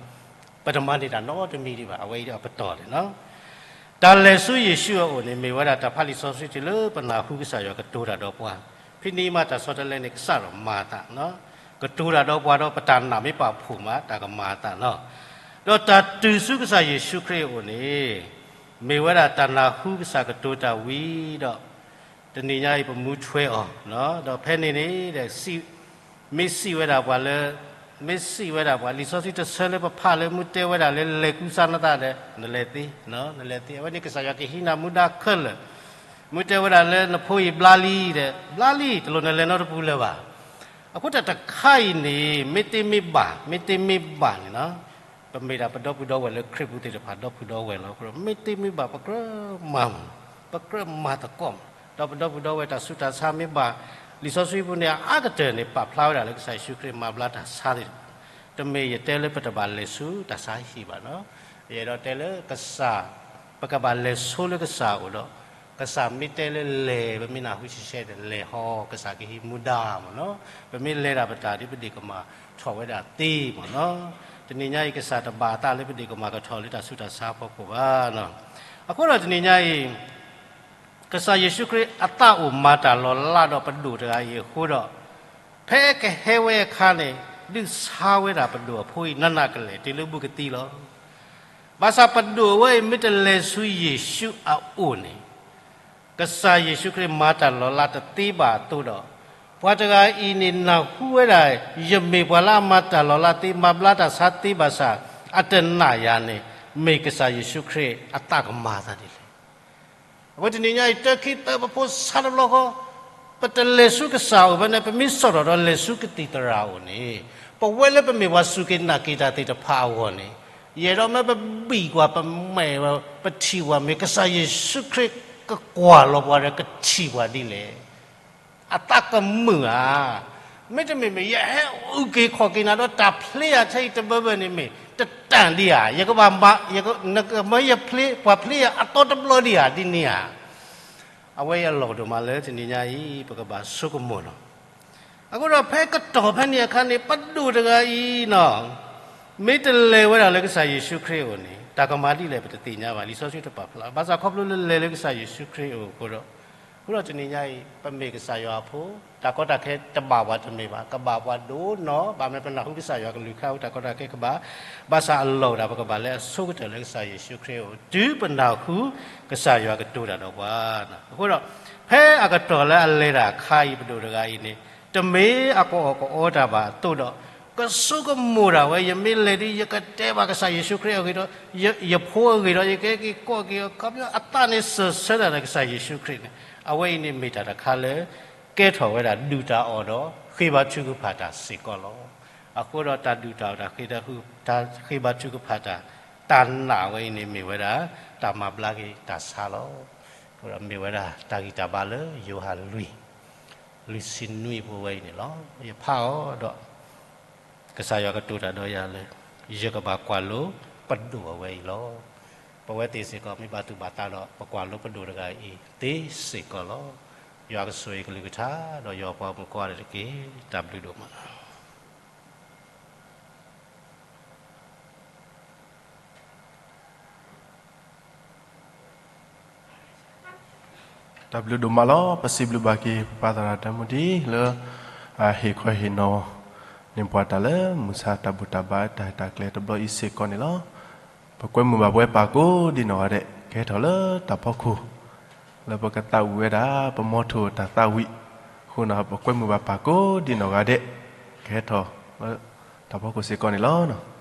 ပတမၤန့ၢ်တၢ်နီတမံၤဒံးဘၣ်. အဝဲအံၤဒီးအပတီၢ်န့ၣ်လီၤ. တၢ်လဲၤဆူယ့ၣ်ၡူးအအိၣ်န့ၣ် မ့ၢ်ဝဲဒၣ်တၢ်ဖးလံာ်စီဆှံတုၤလၢပနၢ်ဟူကစၢ်ယွၤကတိၤတၢ်ဒီးပှၤ, ဖဲန့ၣ်မးတၢ်ဆီတလဲန့ၣ် ကစၢ်ဒီးမၤအသး, ကတိၤတၢ်ဒီးပှၤဒီးပတၢ်နာ်မ့ၢ်ပာ်ဖှိၣ်မး တၢ်ကမၤအသးလီၤ. ဒီးတၢ်တုၤဆူကစၢ်ယ့ၣ်ၡူးခရံာ်အအိၣ်န့ၣ် မ့ၢ်ဝဲဒၣ်တၢ်နၢ်ဟူကစၢ်ကတိၤတၢ်ဝံၤဒီး တနံၤညါအံၤပမူထွဲအီၤ, ဒီးဖဲန့ၣ်န့ၣ် မ့ၢ်စံးဝဲဒၣ်ပှၤလၢ, မ့ၢ်စံးဝဲဒၣ်ပှၤ လံာ်စီဆှံတဆၢလၢပဖးလၢ မ့ၢ်တဲဝဲဒၣ်လၢလဲၤကူစါနသးဒီး နလဲၤသ့, နလဲၤသ့, အဝဲန့ၣ်ကစၢ်ယွၤကဟံးနၤမူဒါခဲလၢာ်, မ့ၢ်တဲဝဲဒၣ်လၢနဖိအံၤဘျါလံဒီး ဘျါလံ တလိၣ်နလဲၤနီတပူၤလၢၤဘၣ်. အဃိတၢ်တခါအံၤန့ၣ် မ့ၢ်တမ့ၢ်ဘၣ်, မ့ၢ်တမ့ၢ်ဘၣ်န့ၣ်လီၤ. ပမ့ၢ်ဒၣ်ပဒီပုၢ်ဒီဝဲၢ်လၢခရံာ်ပူၤသ့ၣ်တဖၣ် ဒီပုၢ်ဒီဝဲၢ်လီၤ. အဃိဒီး မ့ၢ်တမ့ၢ်ဘၣ် ပကြၢးမၤမၢ်, ပကြၢးမၤသကိးမၢ်, ဒီးပဒီပုၢ်ဒီဝဲၢ်တၢ်ဆူးတၢ်ဆါမ့ၢ်ဘၣ်, လံာ်စီဆှံပူၤန့ၣ် အါကတၢၢ်န့ၣ် ပာ်ဖျါဝဲဒၣ်လၢကစၢ်ယ့ၣ်ၡူးခရံာ်မၤဘျါတၢ်ဆါသ့ၣ်တဖၣ်, တမ့ၢ်ယတဲလၢပတဘၣ်လဲၤဆူတၢ်ဆါဟံၣ်ဘၣ်လီၤ. ယအဲၣ်ဒိးတဲလၢကစၢ်, ပကဘၣ်လဲၤဆိလၢကစၢ်အအိၣ်ဒီး ကစၢ်မ့ၢ်တဲလၢလဲၤ ပမ့ၢ်နၢ်ဟူဆဲးဆဲးဒီး လဲၤဟီ ကစၢ်ကဟံးမူဒါမၢ်လီၤ. ပမ့ၢ်လဲၤဒၣ်ပတၢ်ဒီး ပဒ့ၣ်ကမၣ်ထီၣ်ဝဲဒၣ်သ့မၢ်လီၤ. တနံၤညါအံၤ ကစၢ်တဘၣ်အသးလၢပဒ့ၣ်ကမၣ်ကထီၣ်လၢတၢ်ဆူးတၢ်ဆါအဖီခိၣ်ဘၣ်. အဃိဒီးတနံၤညါအံၤ ကစၢ်ယ့ၣ်ၡူးခရံာ်အသးအိၣ်မၤတၢ်လီၤလးဒီးပဒိၣ်တဂၤအံၤအဃိဒီး, ဖဲကဟဲဝဲအခါန့ၣ် ဒုးဆါဝဲဒၣ်ပဒိၣ်အဖိအံၤနးနးကလဲာ် တုၤလၢဘူးကသံလီၤ. ဘၣ်ဆၣ်ပဒိၣ်အဝဲအံၤမ့ၢ်တလဲၤဆူယ့ၣ်ၡူးအအိၣ်န့ၣ်, ကစၢ်ယ့ၣ်ၡူးခရံာ်မၤတၢ်လီၤလးတသ့ဘၣ်အသိးဒီး, ပှၤတဂၤအံၤန့ၣ်နၢ်ဟူဝဲဒၣ် ယမ့ၢ်ပှၤလၢအမၤတၢ်လီၤလးသ့ မၤဘျါတၢ်ဆါသ့ဘၣ်ဆၣ်, အတနာ်ယၤန့ၣ် မ့ၢ်ကစၢ်ယ့ၣ်ၡူးခရံာ်အသးကမၤအသးဒ်လဲၣ်. အဝဲတနံၤညါအံၤ တၢ်ခံးသၢပဖိဆါတဘျီဃီ, ပတလဲၤဆူကစၢ်အအိၣ်ဘၣ်န့ၣ် ပမ့ၢ်စးထီၣ်ဒီးလဲၤဆူကသံၣ်သရၣ်အအိၣ်န့ၣ်, ပဝဲလၢပမ့ၢ်ပှၤစူၢ်က့ၤနာ်က့ၤတၢ်သ့ၣ်တဖၣ်အဂီၢ်န့ၣ်, ယအဲၣ်ဒိးမ့ၢ်ပဘံၣ်ကွၢ်ပမဲာ်ဝဲ ပထံၣ်ကွၢ်မ့ၢ်ကစၢ်ယ့ၣ်ၡူးခရံာ်ကကွၢ်လီၤပှၤဒီးကထံၣ်ပှၤဒ်လဲၣ်. အသးကမုာ်ဧါ. မ့တမ့ၢ်မ့ၢ် ယဟဲအုၣ်က့ၤခီၣ်က့ၤနၤဒီးတၢ်ဖျ့ယၤထဲအံၤတဘၢဘၢန့ၣ်မ့ၢ် တတၢၢ်ဒံးဧါ. ယကဘၣ်မၤ, နကမၢယဖျ့, ပှၤဖျ့ယၤအသီတဘျီဒံးဧါ ဒ်န့ၣ်ဧါ. အဝဲအံၤအလီၢ်ဒိၣ်မးလၢတနံၤညါအံၤ ပကဘၣ်ဆိကမိၣ်လီၤ. အဃိဒီးဖဲကတီၢ်ဖဲန့ၣ်အခါန့ၣ် ပဒိၣ်တဂၤအံၤနီၤ, မ့ၢ်တလဲၤဝဲဒၣ်လၢကစၢ်ယ့ၣ်ၡူးခရံာ်အအိၣ်န့ၣ် တၢ်ကမၤဒ်လဲၣ်ပတသ့ၣ်ညါဘၣ်. လံာ်စီဆှံတပာ်ဖျါ, ဘၣ်ဆၣ်ခီဖျိလၢလဲၤလၢကစၢ်ယ့ၣ်ၡူးခရံာ်အအိၣ်အဃိဒီး, အဃိဒီးတနံၤညါအံၤ ပမ့ၢ်ကစၢ်ယွၤအဖိ, တၢ်ကီတၢ်ခဲတဘၣ်ပှၤတမ့ၢ်ဘၣ်, ကဘၣ်ပှၤဒိၣ်နီၢ်, ဘၣ်မနုၤပနၢ်ဟူကစၢ်ယွၤကလုၢ်ကထါအဃိ တၢ်ကီတၢ်ခဲကဘၣ်, ဘၣ်ဆၣ်အလီၢ်ဒၣ် ပကဘၣ်လၢအဆိကတၢၢ်လၢကစၢ်ယ့ၣ်ၡူးခရံာ်အအိၣ် တုၤပနၢ်ဟူကစၢ်ယွၤကတိၤတၢ်ဒီးပှၤ. အဃိဒီး, ဖဲအကတီၢ်လၢအလဲၤတၢ်အခါအံၤ ပဒိၣ်တဂၤအံၤန့ၣ် တမ့ၢ်အကအီၣ်ကအီတၢ်ဘၣ်အသိးဒီး, ကဆိကမိၣ်ဒၣ်ဝဲ ယမ့ၢ်လဲၤဒီး ယကတဲဘၣ်ကစၢ်ယ့ၣ်ၡူးခရံာ်အဂ့ၢ်ဒီး, ယဖိအဂ့ၢ်ဒီး ယကဟဲက့ၤကိးက့ၤအီၤ, ခီပညီအသးန့ၣ်စၢၤဆၢတၢ်ဒီးကစၢ်ယ့ၣ်ၡူးခရံာ်န့ၣ်, အဝဲအံၤန့ၣ်မ့ၢ်တၢ်တခါလၢ ကဲထီၣ်ဝဲဒၣ်ဒုၣ်တၢ်အီၣ်ဒီး ဃ့ဘါထုကဖၣ်တၢ်စ့ၢ်ကီးလီၤ. အဃိဒီးတၢ်ဒုၣ်တၢ်အီၣ် တၢ်ဃ့ဘါထုကဖၣ်တၢ်, တၢ်နာ်ဝဲအံၤန့ၣ်မ့ၢ်ဝဲဒၣ် တၢ်မၤဘျါက့ၤတၢ်ဆါလီၤ. အဃိဒီးမ့ၢ်ဝဲဒၣ်တၢ်ဂံၢ်တၢ်ဘါလၢယိၤဟၣ်လွံၢ်, လွံၢ်ဆံနွံဖိဝဲအံၤန့ၣ်လီၤ. ယဖးအီၤဒီး ကစၢ်ယွၤကတိၤတၢ်ဒီးယၤလၢ ယကဘၣ်ကွၢ်လိပဒိၣ်အဝဲအံၤလီၤ. ပဝဲသ့ၣ်စ့ၢ်ကီး မ့ၢ်ဘၣ်သူၣ်ဘၣ်သးဒီး ပကွၢ်လိပဒိၣ်တဂၤအံၤသ့စ့ၢ်ကီးလီၤ. ယွၤကဆိၣ်ဂ့ၤကလုၢ်ကထါ ဒီးယွၤပှၤမုၣ်ကိးဂၤဒဲးတက့ၢ်. တၢ်ဘျုးဒိၣ်မး. တၢ်ဘျုးဒိၣ်မးလီၤ. ပစံးဘျုးဘၣ်က့ၤ ပပၢ်သရၣ်ဒၢမူဒံးလၢ ဟ့ၣ်ခီဟ့ၣ်နီၤန့ၢ်ပှၤတၢ်လၢမုၢ်ဆါတၢ်ဘူၣ်တၢ်ဘါတၢ်ဟ့ၣ်တၢ်ကျဲတဘျီအံၤစ့ၢ်ကီးန့ၣ်လီၤ. ပကွဲမုာ်ဘၣ်ပဝဲပၢ်ကိးဒံးနီၢ်ဂၤဒဲး ကဟဲထီၣ်လၢတၢ်ဖီခိၣ် လၢပကသးဝံၣ်ဝဲဒၣ် ပမီထိၣ်တၢ်သးဝံၣ်အဃိန့ၣ် ပကွဲမုာ်ဘၣ်ပၢ်ကိးဒံးနီၢ်ဂၤဒဲး ကဟဲထီၣ်လၢတၢ်ဖီခိၣ်စ့ၢ်ကီးန့ၣ်လီၤ.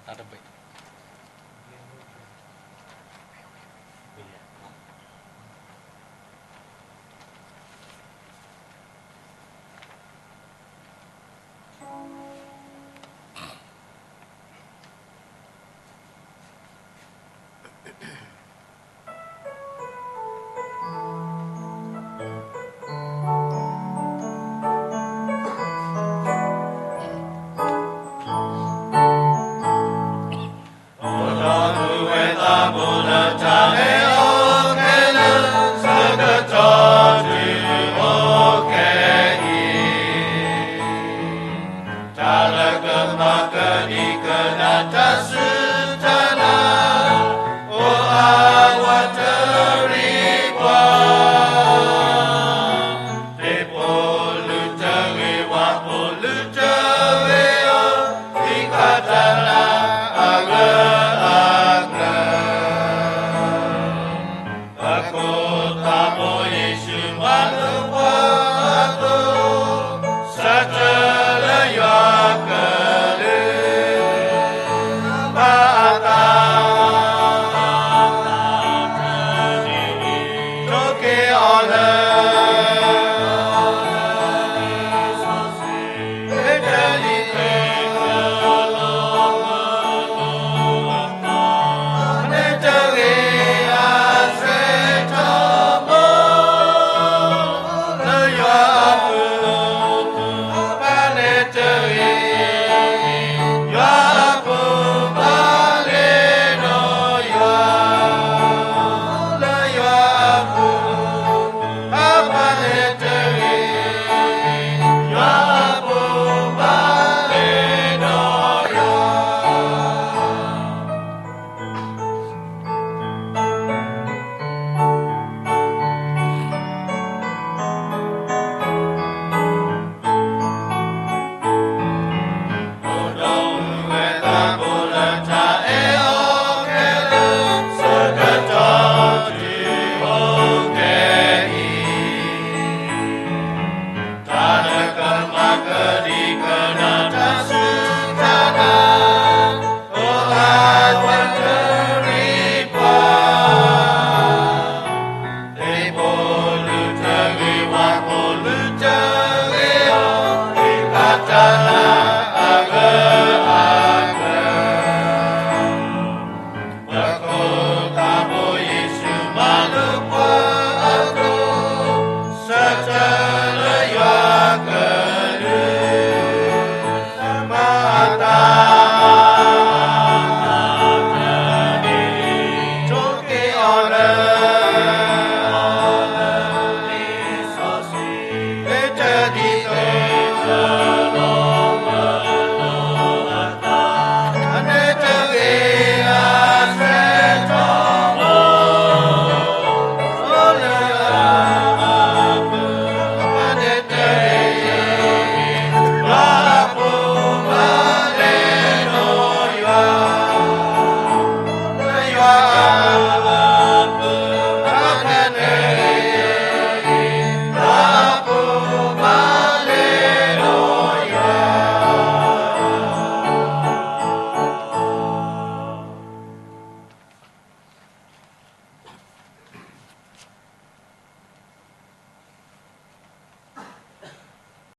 တၢ်တဘ့ၣ်